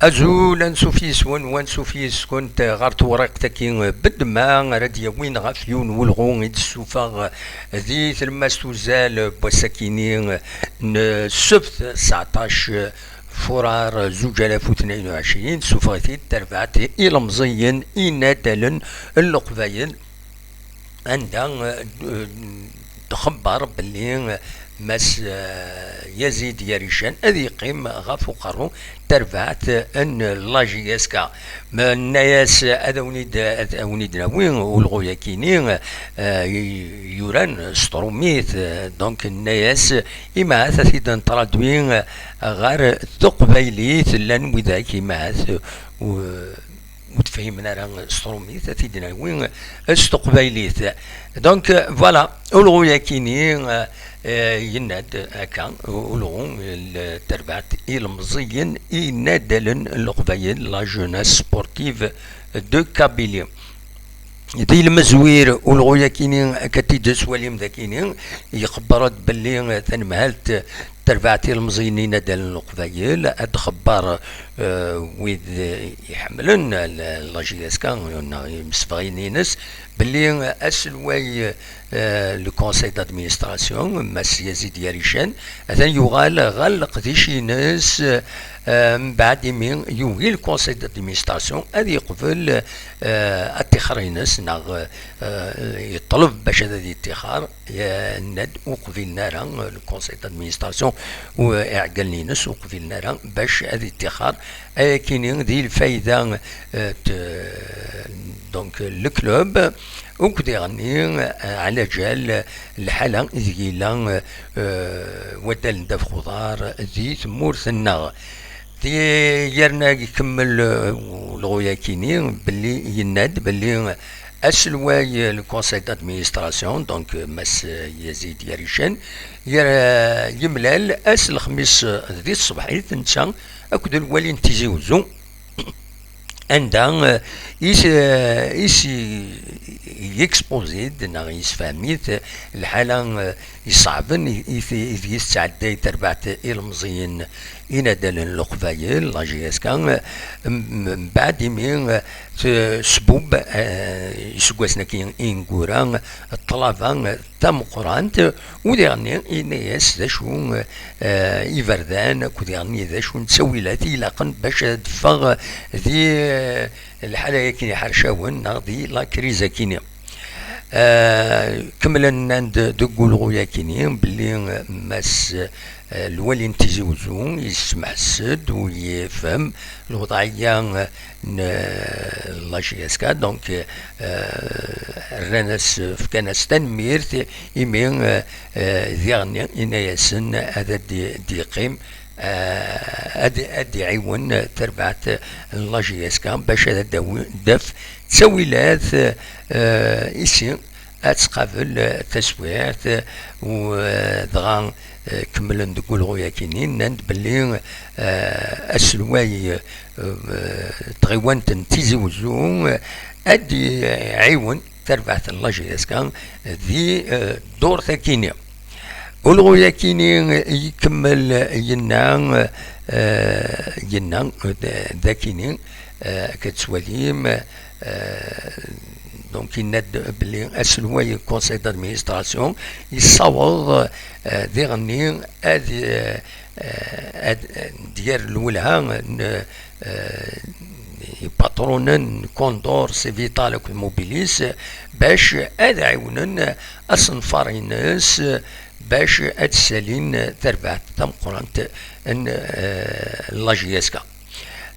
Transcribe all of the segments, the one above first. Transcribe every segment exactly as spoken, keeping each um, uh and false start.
Azul, ansuf yis-wen, wansuf yis-kent ɣer tewriqt-agi n Bedma ara d-yawin ɣef yiwen n welɣu i d-tessufeɣ di tlemmast uzal n wass-akini n ssebt, tseɛṭac furar zuǧ alaf u tnayen u ɛecrin, tessufeɣ-it-id terbaɛt ilemẓiyen inaddalen n Leqbayel, anda, eh, d-, d-, txebber belli, eh, Mass, eh, Yazid Yarican ad yeqqim ɣef uqerru terbaɛt n la J S K. Ma nenna-yas ad awen-id-, ad awen-id-nawi ulɣu-yakini, eh, y-, yuran s trumit, eh, donc nenna-yas imahat ad t-id-netraduwi, eh, ɣer teqbaylit, llan widak imahat, eh, u-, ur d-fhimen ara s trumit, ad t-id-nawi s teqbaylit. Donc, voilà, ulɣu-yakini, eh, yenna-d akka, ulɣu n terbaɛt ilemẓiyen inaddalen n Leqbayel, la jeunesse sportive de Kabylie. Di lmezwir, ulɣu-yakini, akka t-id-tettwalim dakini, yexber-d belli tanemhalt terbaɛt ilemẓiyen inaddalen n Leqbayel ad txebber, eh, wid, eh, iḥemmlen la, la J S K neɣ imsebɣiyen-ines, belli aselway, eh, le conseil d'administration, Mass Yazid Yarican, atan yuɣal ɣer leqdic-ines, eh, mbeɛd imi yugi le conseil d'administration ad yeqbel, eh, atixer-ines neɣ, eh, yeṭleb bac ad, ad yettixer. Yenna-d ur qbilen ara, le conseil d'administration, u iɛeggalen-ines ur qbilen ara bac ad ittixer. Ayakini di lfayda, eh, t-, donc, le club, ukk diɣenni, eh, ɛlaǧal lḥala ideg yella, eh, waddal n ddabex uḍar di tmurt-nneɣ. Di, yerna ikemmel, eh, ulɣu-yakini belli yenna-d belli aselway, eh, le conseil d'administration, donc, eh, Mass, eh, Yazid Yarican, yer-, eh, yemlal ass lexmis, eh, di tṣebḥit, netta akked lwali n Tizi Uzzu, anda, eh, is, eh, is yexpozi-d neɣ yessefhem-it, eh, lḥala, eh, iṣeɛben i, i, ideg i tettɛedday terbaɛt ilemẓiyen inaddalen n Leqbayel, la J S K, m-, m-, mbeɛd imi, eh, tesbub, eh, iseggasen-agi ineggura, ṭṭlaba, eh, tameqqrant, u diɣenni yenna-yas d acu, eh, iberdan, akked diɣenni d acu n ttawilat i ilaqen bac ad d-teffeɣ di, eh, lḥala-yagi iḥercawen neɣ di la crise-agi. Eh, kemmlen nnan-d deg ulɣu-yakini belli, eh, Mass, eh, lwali n Tizi Uzzu yessemḥes-d u yefhem lewḍɛiyya, eh, n, eh, la J S K, donc, eh, rran-as, fkan-as tanemmirt imi, eh, eh, diɣenni yenna-yasen ad d-, d-yeqqim, eh, ad, ad d-iɛiwen tarbaɛt n la J S K bac ad d-awi-, d-taf ttawilat, eh, ici ad tqabel, eh, taswiɛt, eh, u, eh, dɣa, eh, kemmlen deg ulɣu-yakini, nnan-d belli, eh, aselway, eh, tɣiwant n Tizi Uzzu, eh, ad d-iɛiwen tarbaɛt n la J S K di, eh, ddurt-akini. Ulɣu-yakini ikemmel yenna, eh, yenna, eh, d-, dakini, eh, akka tettwalim, eh, donc yenna-d belli aselway n conseil d'administration yessaweḍ, eh, diɣenni ad, eh, ad, ad d-yerr lwelha n, eh, ipatrunen n Condor, Cevital akked Mobilis bac ad ɛiwnen asenfar-ines bac ad ssalin tarbaɛt tameqqrant n, eh, la J S K.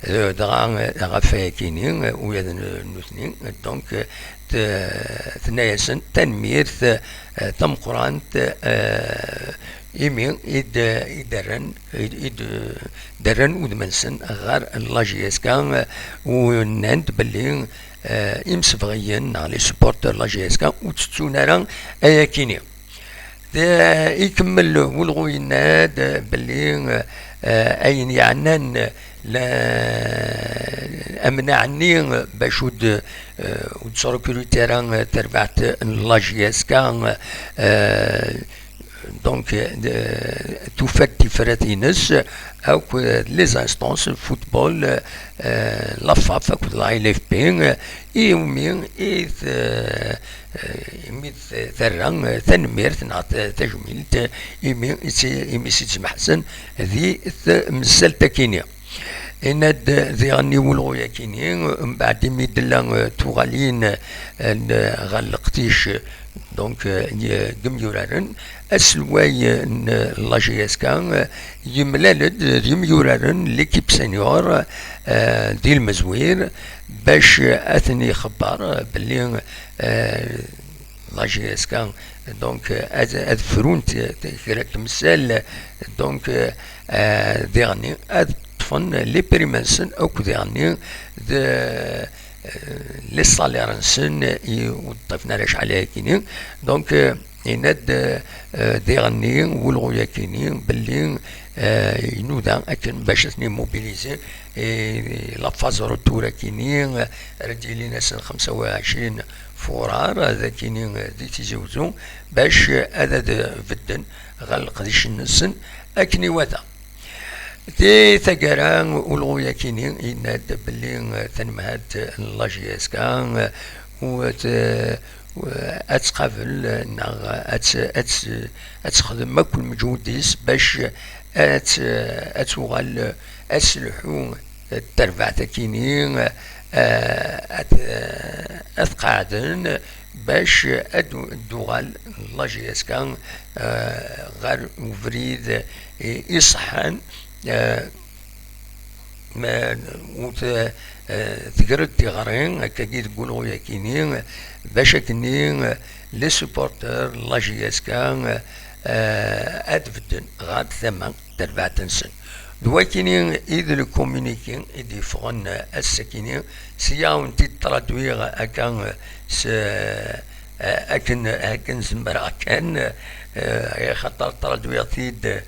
Eh, dɣa, eh, ɣef wayakini, eh, ula d n-, nutni, eh, donc, eh, t-, tenna-yasen tanemmirt, eh, tameqqrant, eh, imi i d-, i d-rran, i d-, i d-, d-rran udem-nsen ɣer la J S K, eh, u nnan-d belli, eh, imsebɣiyen neɣ les supporters n la J S K ur ttettun ara ayakini. D-, ikemmel ulɣu yenna-d belli, eh, ayen yeɛnan la-, amnaɛ-nni bac ur d-, eh, ur d-srekruti ara terbaɛt n la J S K, eh, Donc, euh, tufa-d tifrat-ines akk, euh, les instances, football, euh, la FAF akked la L F P, euh, iwumi i t-, euh, imi t-, terra, euh, tanemmirt neɣ ta-, tajmilt, euh, imi i tt-, imi s-ittmeḥsen di tmsalt-akini. Yenna-d diɣen i ulɣu-yakini, mbeɛd imi d-tella, euh, tuɣalin, euh, n-, ɣer leqdic, donc, euh, n-, n yimyuraren, aselway n la J S K, euh, yemlal-d d yimyuraren, l'équipe senior, euh, di lmezwir, bac, euh, ad ten-ixebber, euh, belli, euh, la J S K, donc, euh, ad, ad frunt, euh, kra n temsal, donc, euh, euh, diɣen ad ṭṭfen les primes-nsen akk diɣen d, euh, les salaires-nsen i ur ṭṭifen ara acḥal ayakini. Donc, euh, yenna-d, euh, euh, diɣen ulɣu-yakini belli, euh, inuda akken bac ad ten-immobiliser, et la phase retour-akini, euh, ara d-yilin ass n xemsa u ɛecrin furar, ad akini, euh, di Tizi Uzzu, bac, euh, ad, ad bedden ɣer leqdic-nsen akken iwata. Di taggara, ulɣu-yakini yenna-d belli, eh, tanemhalt n la J S K, eh, u t-, eh, ad tqabel, eh, neɣ ad t-, ad t-, ad texdem akk lmeǧhud-is bac ad t-, ad tuɣal, eh, ad telḥu, eh, terbaɛt-akini, eh, ad, eh, ad qeɛden bac ad d-, ad d-tuɣal la J S K, eh, ɣer ubrid i, iṣeḥḥan, eh, ma, u t-, eh, tegred tiɣri akkagi deg ulɣu-yakini, bac akkenni, eh, les supporters n la J S K, eh, ad bedden ɣer tama terbaɛt-nsen. D wakini i d le communiqué i d-yeffɣen, eh, ass-akini, sya ad wen-t-id-traduiɣ akka, eh, s, eh, akken, akken zemreɣ kan, eh, axaṭer traduiɣ-t-id, eh,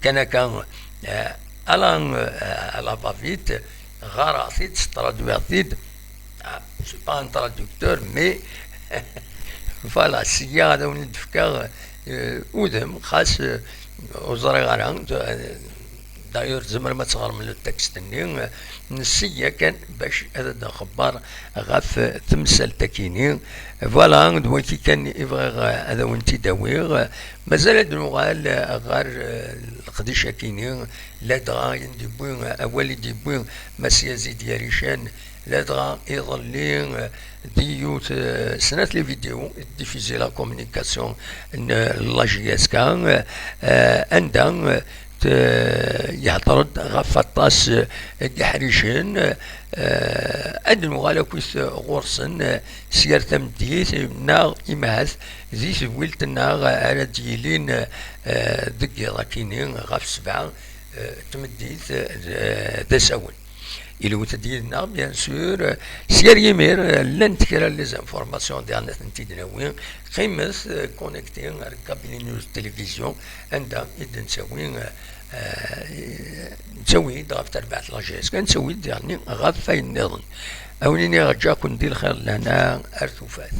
kan akka, eh, à la, eh, à la va-vite, ɣareɣ-t-id, traduiɣ-t-id. Ah, je suis pas un traducteur, mais voilà, sya ad awen-d-fkeɣ, eh, udem, xas, eh, ur ẓriɣ ara, eh, d'ailleurs, tzemrem ad teɣrem le texte-nni, eh, nesya kan bac ad d-nxebber ɣef, eh, temsalt-akini. Voilà, d wagi kan i bɣiɣ, eh, ad awen-t-id-awiɣ. Mazal ad nuɣal, eh, ɣer, eh, leqdic-akini, ladɣa i d-yewwi, eh, awal i d-yewwi Mass Yazid Yarican, ladɣa iḍelli, eh, di yiwet, eh, snat les vidéos i d-diffusé la communication n, eh, la J S K, eh, anda, eh, t-, yehder-d ɣef waṭas, eh, n yiḥricen, eh, ad nuɣal akkit ɣur-sen, eh, s yir tameddit, neɣ imahat di tedwilt-nneɣ ara d-yilin, eh, deg yiḍ-akini ɣef sebɛa, eh, tmeddit, eh, d asawen. Ilewt-d yid-neɣ, bien sûr. S yir yimir, llant kra n les informations diɣen ad tent-id-nawi. Qqimet, eh, connecté ar Kabylie News Télévision, anda i d-nettawi, eh, nettawi-d ɣef terbaɛt n la J S K, nettawi-d diɣen ɣef wayen nniḍen. A wen-iniɣ ǧǧaken di lxir d lehna ar tufat.